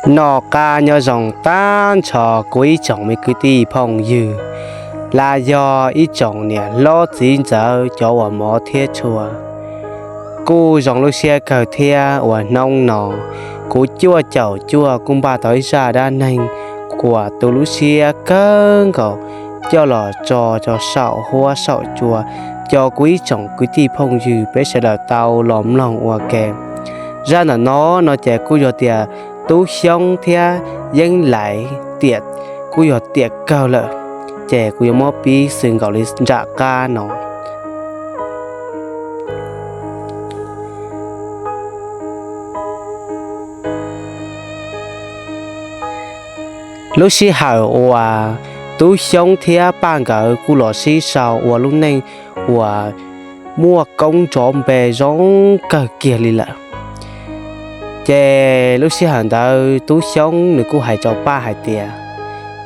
Noj qab nyob zoo tag nrho kuv ib tsoom me kwv tij phooj ywg, los yog ib tsoom niam hlob txiv ntxawm cov uas hmov thiab tshua. Kuj zoo lub siab kawg thiab uas hnub no kuv cuaj caum cuaj kuj npaj tau ib zaj dab neeg uas tu lub siab kawg nkaus coj los tso rau saum huab saum cua, cov kuv ib tsoom kwv tij phooj ywg peb sawv daws tau los mloog ua ke. Zaj ntawm no no ces kuj yog tias Tub Xyoob thiab Yeeb Laim tiam, kuj yog tiam kawg lawm, ces kuv yuav muab pib xwb nkaus li nram qab no. Lub sij hawm uas Tub Xyoob thiab Paj nkawd kuj los sib sau ua lub neej uas muaj koob nrov npe zoo kawg kiag li lawm. Ces lub sij hawm ntawd Tub Xyoob nws kuj hais rau Paj hais tias,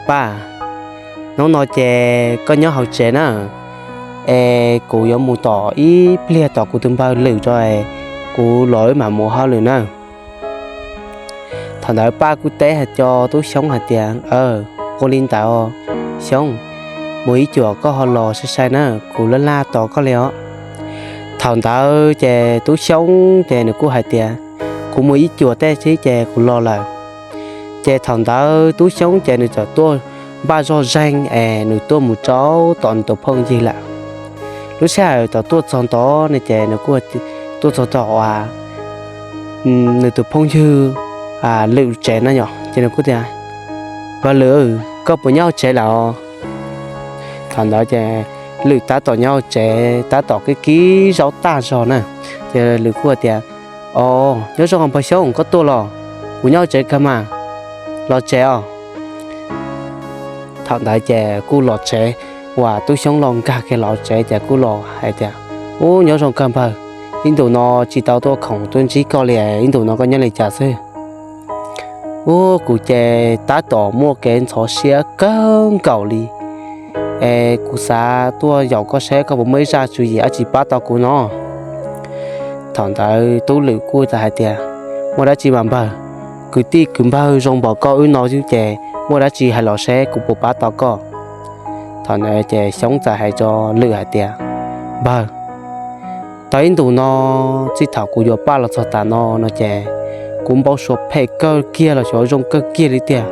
Paj, hnub no ces koj nyob hauv tsev na, es kuv yuav mus tom ib pliag tom kuv tus npawg Lwm tso, kuv los wb mam mus hauj lwm na. Thaum ntawd Paj kuj teb hais rau Tub Xyoob hais tias, Ua li ntawd Xyoob, mus ib cuam koj ho los sai sai na, kuv laj laj tos koj li os. Thaum ntawd ces Tub Xyoob ces nws kuj hais tias, Kuv mus ib cuam tej xwb ces kuv los lawm. Ces thaum ntawd Tub Xyoob ces nws txawm tuaj npaj zoj zeeg es nws tuaj mus rau tom nws tus phooj ywg lawm. Lub sij hawm thaum tuaj txog ntawd no ces nws kuj tuaj txog tom nws tus phooj ywg Lwm tsev na yom, ces nws kuj tias, Npawg Lwm, koj puas nyob hauv tsev lawm? Thaum ntawd ces Lwm tab tom nyob hauv tsev tab tom kib kib zaub tag zog na. Ces Lwm kuj tias, Os, nyob zoo npawg Xyoob, koj tuaj los? Kuv nyob hauv tsev kawg mas, los tsev os. Thaum ntawd ces kuj los tsev, uas Tub Xyoob los nkag kiag los tsev ces kuj los hais tias, Ub, nyob zoo kawg npawg, ib ntus no tsis tau tuaj khoom tuaj ntsib koj li, ib ntus no koj nyob li cas xwb? Ub, kuv ces tab tom muaj kev ntxhov siab kawg nkaus li es kuv xav tuaj yaum koj saib koj puas muaj ib zaj tswv yim dab tsi pab tau kuv no. Thaum ntawd Tub Lwm kuj txawm hais tias, Muaj dab tsi mas npawg, kwv tij kwv npawg zoo npaum koj wb no xwb ces muaj dab tsi hais los seb kuv puas pab tau koj. Thaum ntawd ces Xyoob txawm hais rau Lwm hais tias, Npawg, tau ib ntus no, txij thaum kuv yuav Paj los txog tas no no ces kuv npau suav phem kawg kiag los xyov zoo kawg kiag li tiag.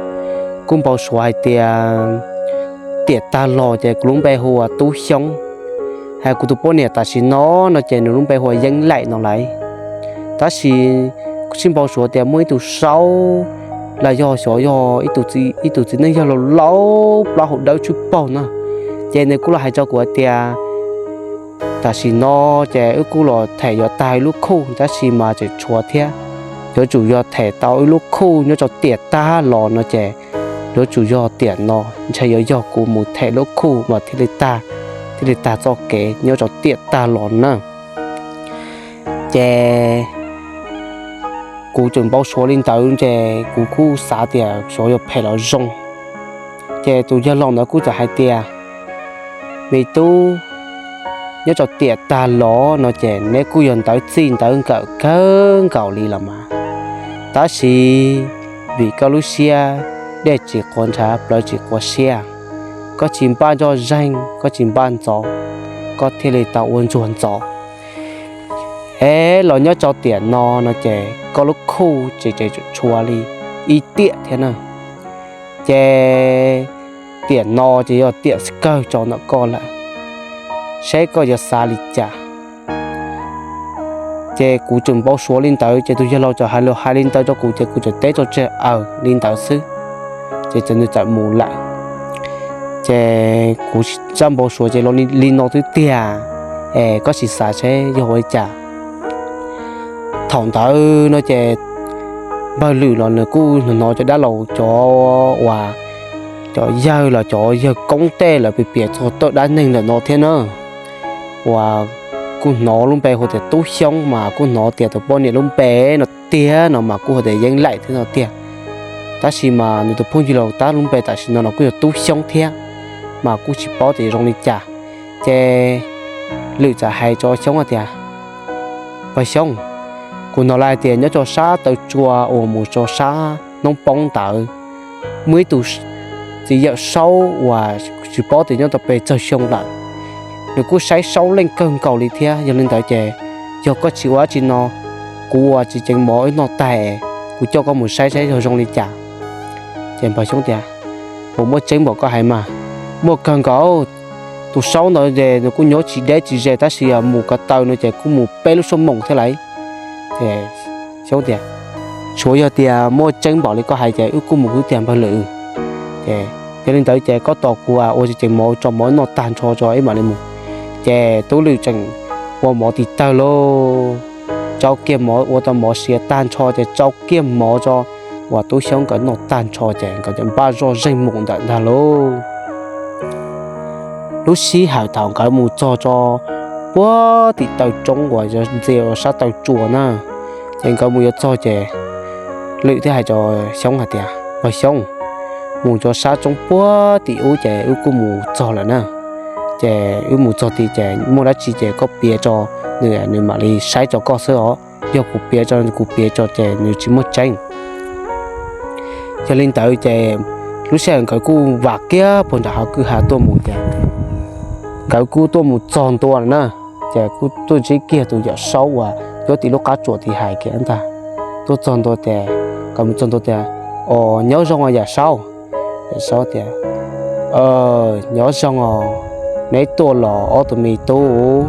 Kuv npau suav hais tias tiam tag los ces kuv lub npe hu ua Tub Xyoob, hais kuv tus poj niam tam sim no no ces nws lub npe hu ua Yeeb Laim no lawm. Tab sis kuv tsis npau suav tias muaj ib tug saub los yog xyov yog ib tug txiv neej yog laus laus plaub hau dawb tshwj paug na, ces nws kuj los hais rau kuv hais tias tam sim no ces wb kuj los them yuav tag wb lub khuj tab sis mas tseem tshuav thiab. Yuav tsum yog them tau wb lub khuj nyob rau tiam tag los no ces yuav tsum yog tiam no, ntshe yuav yog kuv mus them lub khuj mas thiaj li tag, thiaj li tag txoj kev nyob rau tiam tag los na. Ces kuv tseem npau suav li ntawd ces kuv kuj xav tias xyov yog phem los zoo. Ces tus yawg laus ntawd kuj txawm hais tias, Me tub, nyob rau tiam tag los no ces neb kuj yog ntawv txij ntawv nkawm kawg nkaus li los mas, tab sis vim koj lub siab dej tsis quav ntshav plawv tsis quav siab, koj tsis npaj zoj zeeg, koj tsis npaj ntxov, koj thiaj li tau ua ntsuag ntxov. Es los nyob rau tiam no no ces koj lub khuj tseem tshuav li ib tiam thiab na. Ces tiam no ces yog tiam kawg rau ntawm koj lawm, seb koj yuav xav li cas. Ces kuv tseem npau suav li ntawd ces tus yawg laus txawm hais lus hais li ntawd rau kuv ces kuv txawm teb rau tseg aws li ntawd xwb, ces txawm nws txawm mus lawm. Ces kuv zaj npau suav ces li no twb tiag, es koj sim xav seb yog ua li cas. Thaum ntawd no ces npawg Lwm los nws kuj hnov cov dab laus cov uas cov yawg los cov yawg koob tej lawv piav piav txog tej dab neeg ntawm no thiab na, uas kuj hnov lub npe hu tias Tub Xyoob mas kuj hnov tias tus poj niam lub npe no tiag no mas kuj hu tias Yeeb Laim thiab no tiag. Tab sis mas nws tus phooj ywg laus tab lub npe tam sim no los kuj yog Tub Xyoob thiab, mas kuj tsis paub tias zoo li cas. Ces Lwm txawm hais rau Xyoob hais tias, Pog Xyoob, kuv hnov lawv hais tias nyob rau sab taw tsua uas mus rau sab hnub poob ntawd, muaj ib tug txiv yawm saub uas tsis paub tias nyob tau pes tsawg xyoo lawm, nws kuj saib saub leej kawg nkaus li thiab. Yog li ntawd ces yog koj tsis ua dab tsi no, kuv ua tsis ceev mov wb noj tag, kuv coj koj mus saib saib yog zoo li cas. Ces npawg Xyoob tias, Puas muaj tseeb npaum koj hais mas? Muaj kawg nkaus. Tus saub ntawd ces nws kuj nyob tsis deb tsis ze tab sis mus ko taw no ces kuj mus peb lub suab moos thiab lauj. Ces Xyoob tias, Tsuav yog tias muaj tseeb npaum li koj hais ces wb kuj mus xwb tiag npawg Lwm. Ces yog li ntawd ces koj tos kuv ua tsis ceev mov tso mov noj tag nrho tso wb mam li mus. Ces tub Lwm tseem ua mov tiv tawg lauj, tsau kiag mov ua tau mov siav tag nrho ces tsau kiag mov tso uas tub Xyoob nkawd noj tag nrho ces nkawd npaj zoj zeeg mus ntawm ntag lauj. Lub sij hawm thaum nkawd mus txog tso puag tim taw roob uas ntxia sab taw tsua na, ces nkawd mus yuav txog ces Lwm thiaj hais rau Xyoob hais tias, Npawg Xyoob, mus tso sab roob puag tim ub ces wb kuj mus txog lawm na. Ces wb mus txog tim ces muaj dab tsi ces koj piav tso nws, nws mam li saib rau koj xwb os. Yog kuv piav tso, kuv piav tso ces nws tsis muaj tseeb. Yog li ntawd ces lub sij hawm nkawd kuj vam kiag puag nram hav kwj ha tuaj mus ces nkawd kuj tuaj mus txog ntua lawm na. Ces kuj tuaj ntsib kiag tus yawm saub uas nyob tim lub qab tsuas tim hais kiag ntag. Tuaj txog ntua ces nkawd mus txog ntua tias, Os, nyob zoo os yawm saub. Yawm saub tias, Nyob zoo os, neb tuaj los ob tug me tub?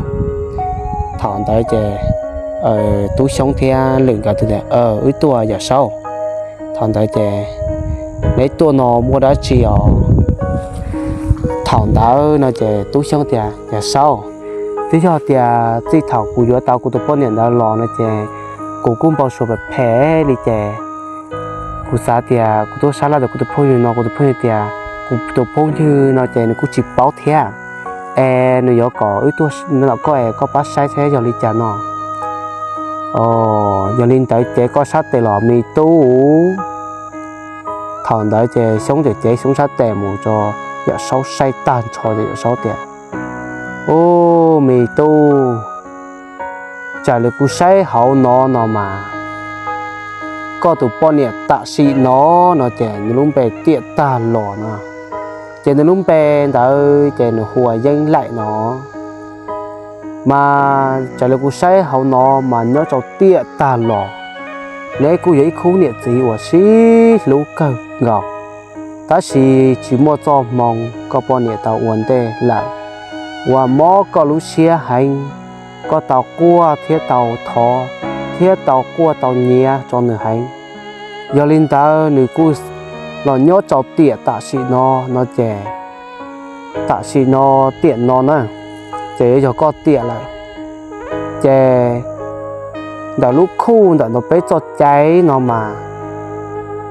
Thaum ntawd ces tub Xyoob thiab Lwm nkawd tias, Wb tuaj yawm saub. Thaum ntawd ces, Neb tuaj no muaj dab tsi os? Thaum ntawd no ces tub Xyoob tias, Yawm saub, twb yog tias txij thaum kuv yuav tau kuv tus poj niam ntawd los no ces kuv kuj npau suav phem phem li ces kuv xav tias kuv tuaj sab laj ntawm kuv tus phooj ywg no, kuv tus phooj ywg tias kuv tus phooj ywg no ces nws kuj tsis paub thiab, es nws yuav kom wb tuaj no koj es koj pab saib saib yog li cas no. Yog li ntawd ces koj sab tes los me tub. Thaum ntawd ces Xyoob ces cev Xyoob sab tes mus tso, yawm saub saib tag nrho ces yawm saub tias, Ub, me tub, raws li kuv saib hauv no no mas koj tus poj niam tam sim no no ces nws lub npe tiam tag los no, ces nws lub npe ntawd ces nws hu ua Yeeb Laim no. Mas raws li kuv saib hauv no mas nyob rau tiam tag los neb kuj yog ib khub niam txiv uas sib hlub kawg nkaus, tab sis tsis muaj txoj hmoo koj poj niam tau ua ntej lawm, uas mob koj lub siab heev, koj tau quaj thiab tau thov thiab tau quaj tau nyiav rau nws heev. Yog li ntawd nws kuj los nyob rau tiam tam sim no no ces tam sim no tiam no na ces yuav yog koj tiam lawm. Ces ntawm lub khuj ntawm no peb txoj cai no mas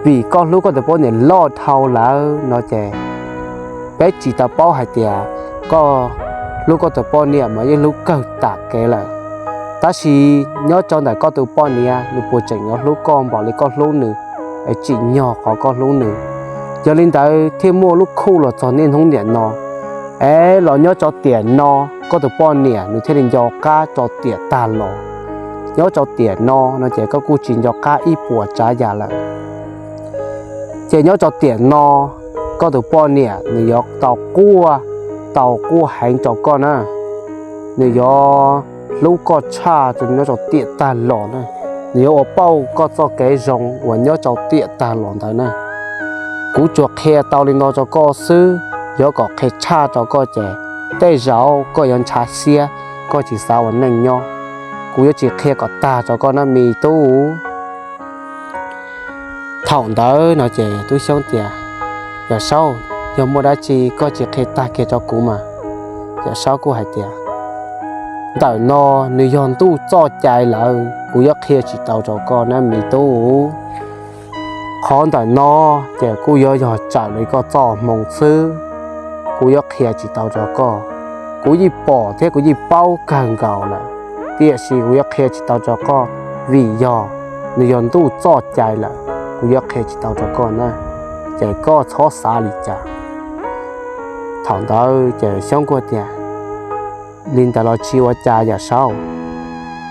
vim koj hlub koj tus poj niam loj dhau lawm no ces peb tsis tau paub hais tias koj hlub koj tus poj niam mas yeej hlub kawg tas kev lawm. Tab sis nyob rau ntawm koj tus poj niam nws puas tseem yuav hlub koj npaum li koj hlub nws es tsim nyog qhov koj hlub nws. Yog li ntawd thiaj muaj lub khuj los txog niaj hnub niam no es los nyob rau tiam no koj tus poj niam nws thiaj li nco qab rau tiam tag los. Nyob rau tiam no no ces koj kuj tsis nco qab ib puas tsav yam lawm. Ces nyob rau tiam no koj tus poj niam nws yuav tau quaj, tau quaj heev rau koj na. Nws yuav hlub koj tshaj rau nyob rau tiam tag los na. Nws yuav ua pauj koj txoj kev zoo uas nyob rau tiam tag los ntawd na. Kuv tsuas qhia tau li no rau koj xwb, yuav kom qhia tshaj rau koj ces tej zaum koj yuav ntshav siab, koj tsis xav ua neej nyob. Kuv yuav tsis qhia kom tag rau koj na me tub. Thaum ntawd no ces tub Xyoob tias, Yawm Saub, yog muaj dab tsi koj tsis qhia tag kiag rau kuv mas. Yawm Saub kuj hais tias, Ntawm no nws yog ntuj txoj cai lawm, kuv yuav qhia tsis tau rau koj na me tub. Qhov ntawm no ces kuj yuav yog raws li koj txoj hmoo xwb, kuv yuav qhia tsis tau rau koj. Kuv yeej pom thiab kuv yeej paub kawg nkaus lawm, tiam sis kuv yuav qhia tsis tau rau koj, vim yog nws yog ntuj txoj cai lawm, kuv yuav qhia tsis tau rau koj na, ces koj txhob xav li cas. Thaum ntawd ces Xyoob kuj tias, Li ntawd los tsis ua cas Yawm Saub.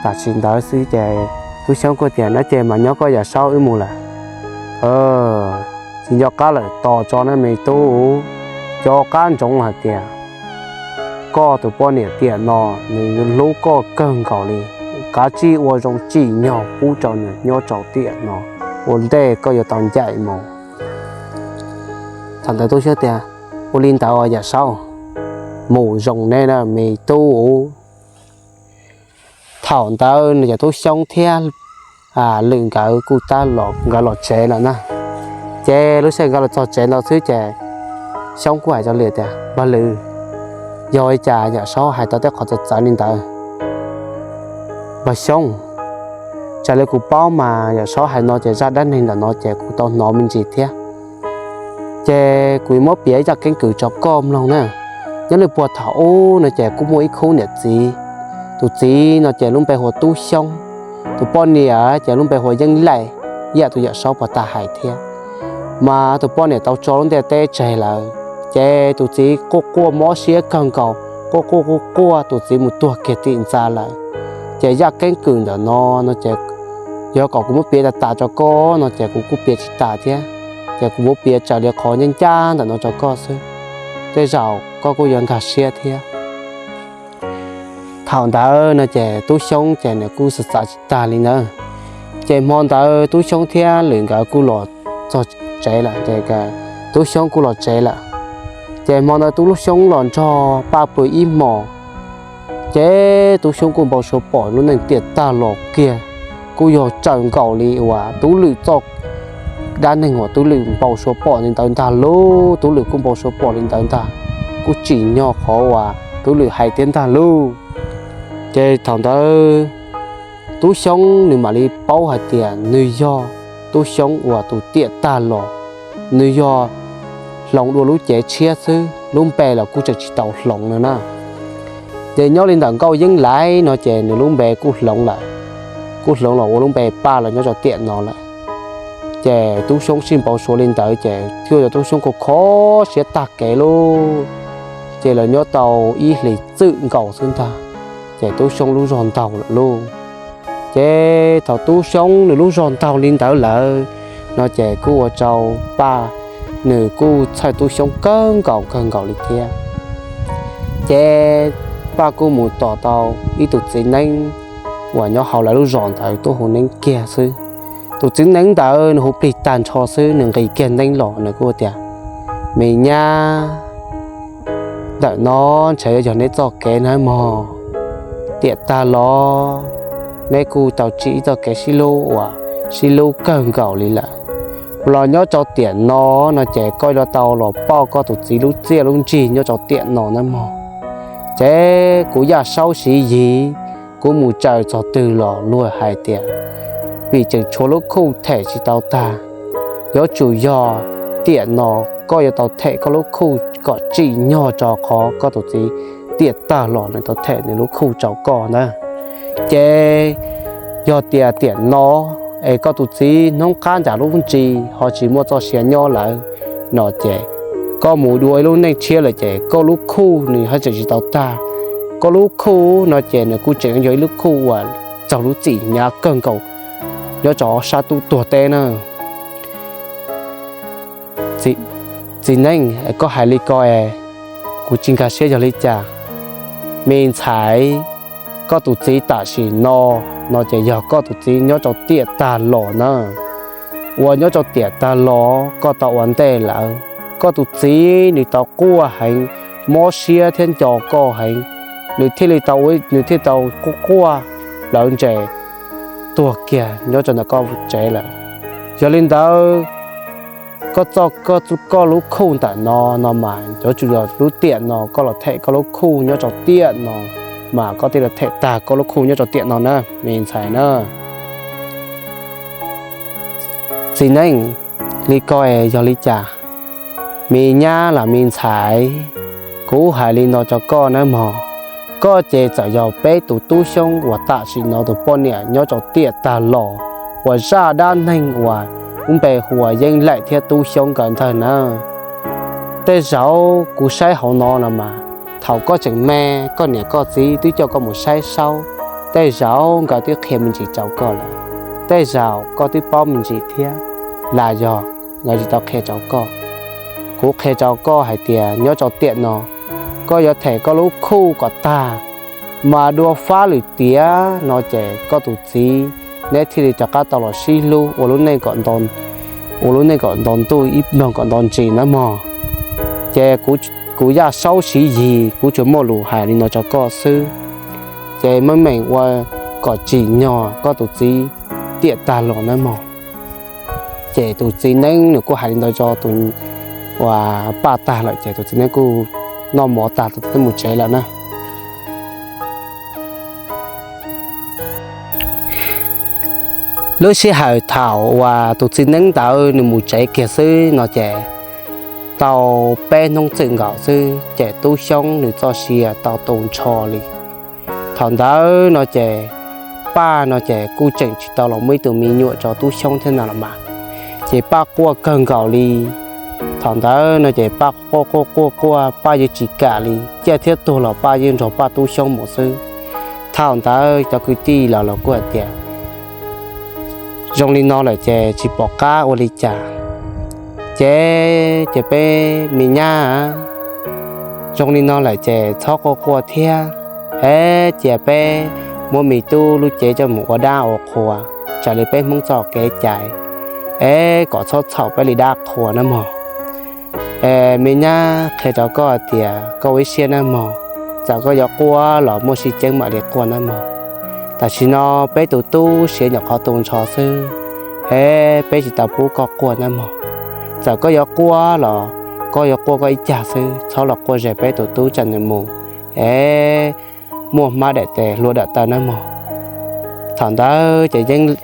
Tam sim ntawd xwb ces tub Xyoob kuj tias, No ces mas nyob koj Yawm Saub, wb mus lawm. Tsis nco qab lawm, tos tso na me tub. Nco qab ntsoov hais tias koj tus poj niam tiam no nws hlub koj kawg nkaus li, kav tsij ua zoo tsim nyog pub rau nws nyob rau tiam no ua ntej koj yuav tau ncaim mus. Thaum ntawd Tub Xyoob tias, Ua li ntawd Yawm Saub, mus zoo neb na me tub. Thaum ntawd no ces Tub Xyoob thiab Lwm nkawd kuj tab los nkawd los tsev lawm na. Ces lub sij hawm nkawd los txog tsev ntawd xwb ces Xyoob kuj hais rau Lwm tias, Npawg Lwm, yog li cas Yawm Saub hais tau tej qhov txawv txawv li ntawd? Npawg Xyoob, raws li kuv paub mas Yawm Saub hais no ces zaj dab neeg ntawm no ces kuv tau hnov me ntsis thiab. Ces kuv yuav muab piav ib zaj keeb kwm rau koj mloog na. Nyob li puag thaum ub no ces kuj muaj ib khub niam txiv. Tus txiv no ces lub npe hu ua Tub Xyoob, tus poj niam ces lub npe hu ua Yeeb Laim, ib yam tus Yawm Saub puag ta hais thiab. Mas tus poj niam tau tso lub ntiaj teb tseg lawm, ces tus txiv quaj quaj mob siab kawg nkaus, quaj quaj quaj quaj tus txiv mus tuag kiag tim ntxa lawm. Ces zaj keeb kwm ntawm no no ces yog kom kuv muab piav tas tas rau koj no ces kuv kuj piav tsis tas thiab. Ces kuv muab piav raws li qhov ncaj ncaj ntawm no rau koj xwb, tej zaum koj kuj yuav nkag siab thiab. Thaum ntawd no ces Tub Xyoob ces nws kuj xav xav tsis tag li ntawd. Ces hmo ntawd Tub Xyoob thiab Lwm nkawd kuj los txog tsev lawm, Tub Xyoob kuj los tsev lawm. Ces hmo ntawd Tub Xyoob los nrog Paj pw ib hmos, ces Tub Xyoob kuj npau suav pom lub neej tiam tag los kiag, kuj yog raws nkaus li uas Tub Lwm txoj dab neeg uas Tub Lwm npau suav pom li ntawd ntag lauj. Tub Lwm kuj npau suav pom li ntawd ntag, kuj tsim nyog qhov uas Tub Lwm hais thiab ntag lauj. Ces thaum ntawd Tub Xyoob nws mam li paub hais tias nws yog Tub Xyoob uas tus tiam tag los, nws yog hloov dua lub cev tshiab xwb, lub npe los kuj tseem tsis tau hloov no na. Ces nyob li ntawm Nkauj Yeeb Laiv no ces nws lub npe kuj hloov lawm, kuj hloov los ua lub npe Paj los nyob rau tiam no lawm. Ces Tub Xyoob sij npau suav li ntawd ces thiaj ua rau Tub Xyoob kho kho siab tag kev lauj. Ces lawv nyob tau ib hlis txwm nkaus xwb ntag, ces Tub Xyoob lub zog ntaug lawm lauj. Ces thaum Tub Xyoob nws lub zog ntaug li ntawd lawm no ces kuj ua rau Paj nws kuj txhawj Tub Xyoob kawg nkaus kawg nkaus li thiab. Ces Paj kuj mus tom tau ib tug txiv neeb uas nyob hauv lawv lub zos ntawd tuaj hu neeb kiag xwb. Tus txiv neeb ntawd nws hu plig tag nrho xwb nws nqis kiag neeb los nws kuj tias, Me nyab, ntawm no ntshe yuav yog neb txoj kev nawb mog. Tiam tag los neb kuj tau tsim ib txoj kev sib hlub uas sib hlub kawg nkaus li lawm. Los nyob rau tiam no no ces koj yuav tau los pauj koj tus txiv lub txiaj lub ntsig nyob rau tiam no nawb mog. Ces kuv Yaj Saub Siv Yig, kuv mus tsaws txog twg los luag hais tias vim tseem tshuav lub khuj them tsis tau tag. Yuav tsum yog tiam no koj yuav tau them koj lub khuj kom tsim nyog rau qhov koj tus txiv tiam tag los nws tau them nws lub khuj rau koj ntag. Ces yog tias tiam no es koj tus txiv hnub qab nram lub ntsis ho tsis muaj txoj sia nyob lawm no ces koj mus dua ib lub neej tshiab lawm ces koj lub khuj nws ho tseem tsis tau tag. Koj lub khuj no ces nws kuj tseem yog ib lub khuj uas raug lub txim hnyav kawg nkaus nyob rau sab tub tuag teb na. Txiv neej, koj hais li ko es kuv tsis nkag siab yog li cas? Me ntxhais, koj tus txiv tam sim no, no ces yog koj tus txiv nyob rau tiam tag los na. Uas nyob rau tiam tag los koj tau ua ntej lawm, koj tus txiv nws tau quaj heev, mob siab thiab nco koj heev, nws thiaj li tau, nws thiaj tau quaj quaj plawv ntses tuag kiag nyob rau ntawm koj tsev lawm. Yog li ntawd, koj txoj, koj lub khuj ntawm no no mas yuav tsum yog lub tiam no koj los them koj lub khuj nyob rau tiam no, mas koj thiaj li them tag koj lub khuj nyob rau tiam no na, me ntxhais na. Txiv neej, li ko es yog li cas? Me nyab los me ntxhais, kuv hais li no rau koj nawb mog, koj ces txawm yog peb tus tub xyoob uas tam sim no tus poj niam nyob rau tiam tag los uas zaj dab neeg uas lub npe hu ua Yeeb Laim thiab tub xyoob nkawd ntawd na. Tej zaum kuv saib hauv no no mas, thaum koj tseem me, koj niam koj txiv twb coj koj mus saib saub, tej zaum nkawd twb qhia me ntsis rau koj lawm, tej zaum koj twb paub me ntsis thiab. Las yog lawv tsis tau qhia rau koj. Kuv qhia rau koj hais tias nyob rau tiam no, koj yuav them koj lub khuj kom tag, mas dua fab lwm tiam no ces koj tus txiv neb thiaj li rov qab tau los sib hlub ua lub neej kom nto, ua lub neej kom nto ntuj ib nploog kom nto ntsis nawb mog. Ces kuv Yaj Saub Siv Yis, kuv tsuas muaj lus hais li no rau koj xwb. Ces meej meem ua kom tsim nyog koj tus txiv tiam tag los nawb mog. Ces tus txiv neeb nws kuj hais li ntawd rau tus uas Paj tag lawm ces tus txiv neeb kuj noj mov tag tus txiv neeb mus tsev lawm na. Lub sij hawm thaum uas tus txiv neeb ntawd nws mus tsev kiag xwb no ces tau peb hnub txwm nkaus xwb ces Tub Xyoob nws txoj sia tau tu nrho li. Thaum ntawd no ces Paj no ces kuj tseem tsis tau los muaj ib tug me nyuam rau Tub Xyoob thiab na los mas, ces Paj quaj kawg nkaus li. Thaum ntawd no ces Paj quaj quaj quaj quaj Paj yeej tsis kam li, ciaj thiab tuag los Paj yeej nrog Paj Tub Xyoob mus xwb. Thaum ntawd cov kwv tij los los kuj hais tias zoo li no lawm ces tsis pom qab ua li cas. Ces, ces peb me nyab, zoo li no lawm ces txhob quaj quaj thiab, es cia peb muab me tub lub cev coj mus ua dab ua qhua, raws li peb Hmoob txoj kev cai, es kom txhob txhaum peb li dab qhua nawb mog. Es me nyab, qhia rau koj hais tias koj ua ib siab nawb mog, txawm koj yuav quaj los muaj sij ceeb mam li quaj nawb mog. Tam sim no peb tus tub siav nyuam qhuav tu nrho xwb, es peb tsis tau pub koj quaj nawb mog. Txawm koj yuav quaj los koj yuav quaj koj ib cag xwb, txhob los quaj ze peb tus tub tsam nws mus, es muaj hmab daim tes hlua daim taw nawb mog. Thaum ntawd ces yeej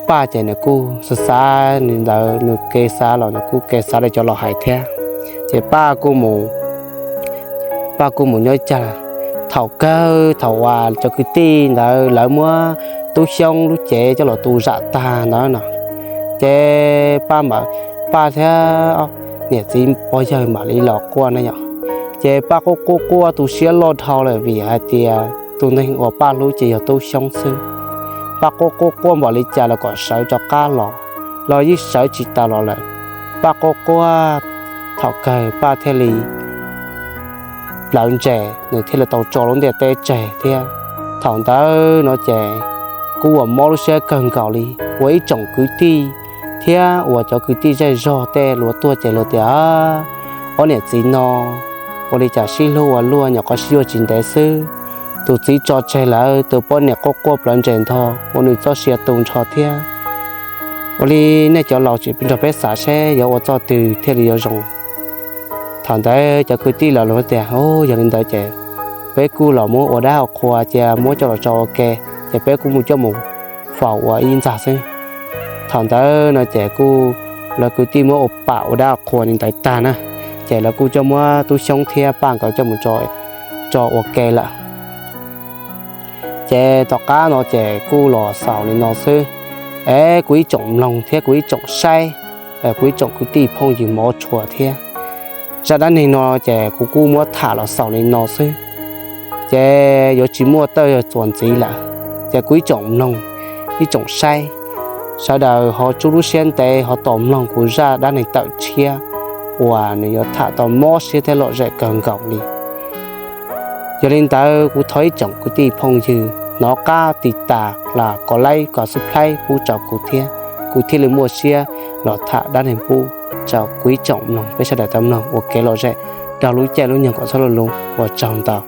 Paj ces nws kuj xav xav li ntawd, nws kev xav los nws kuj kev xav li cov laus hais thiab. Ces Paj kuj mus, Paj kuj mus nyob ib cag. Thaum kawg thaum uas cov kwv tij ntawd lawv muab Tub Xyoob lub cev coj los tu zam tag ntawd no, ces Paj mam, Paj thiab niam txiv pog yawg mam li los quaj na yom. Ces Paj quaj quaj quaj tu siab loj dhau lawm vim hais tias tus neeg uas Paj hlub ces yog Tub Xyoob xwb. Paj quaj quaj quaj npaum li cas los kom sawv rov qab los, los yeej sawv tsis tau los lawm. Paj quaj quaj, thaum kawg Paj thiaj li plawv ntses, nws thiaj li tau tso lub ntiaj teb tseg thiab. Thaum ntawd no ces kuj ua mob lub siab kawg nkaus li, ua ib tsoom kwv tij thiab uas cov kwv tij zej zog tej luag tuaj ces luag tias, ob niam txiv no ua li cas sib hlub ua luaj, nyuam qhuav sib yuav tsis ntev xwb, tus txiv tso tseg lawm, tus poj niam quaj quaj plawv ntses ntho, ua nws txoj sia tu nrho thiab. Ua li nej cov laus tsis nrog peb xav seb yuav ua txoj twg thiaj li yuav zoo. Thaum ntawd cov kwv tij los lus tias, yog li ntawd ces peb kuj los muab ua dab ua qhua cia muab coj los tso ua ke, ces peb kuj mus coj mus faus ua ib ntxag xwb. Thaum ntawd no ces kuj lawv kwv tij muab ua pam ua dab ua qhua li ntawd tag na, ces lawv kuj coj muab Tub Xyoob thiab Paj nkawd coj mus tso ua ke lawm. Ces tom qab no ces kuj los xaus li no xwb. Es kuv ib tsoom mloog thiab kuv ib tsoom saib, kuv ib tsoom kwv tij phooj ywg hmov tshua thiab, zaj dab neeg no ces kuv kuj muab tham los xaus li no xwb. Ces yuav tsis muaj tawj txuas ntxiv lawm. Ces kuv ib tsoom mloog, ib tsoom saib, sawv daws ho tsub lub siab ntev ho tos mloog kuv zaj dab neeg tawm tshiab uas nws yuav tham tau mob siab thiab lom zem kawg nkaus li. Yog li ntawd kuv thov ib tsoom kwv tij phooj ywg hnov qab tiv tas los kom like kom subscribe pub rau kuv thiab, kuv thiaj li muaj siab los tham dab neeg pub rau kuv ib tsoom mloog peb sawv daws tau mloog ua kev lom zem rau lub caij lub nyoog kom txhob luj lub. Ua tsaug ntau.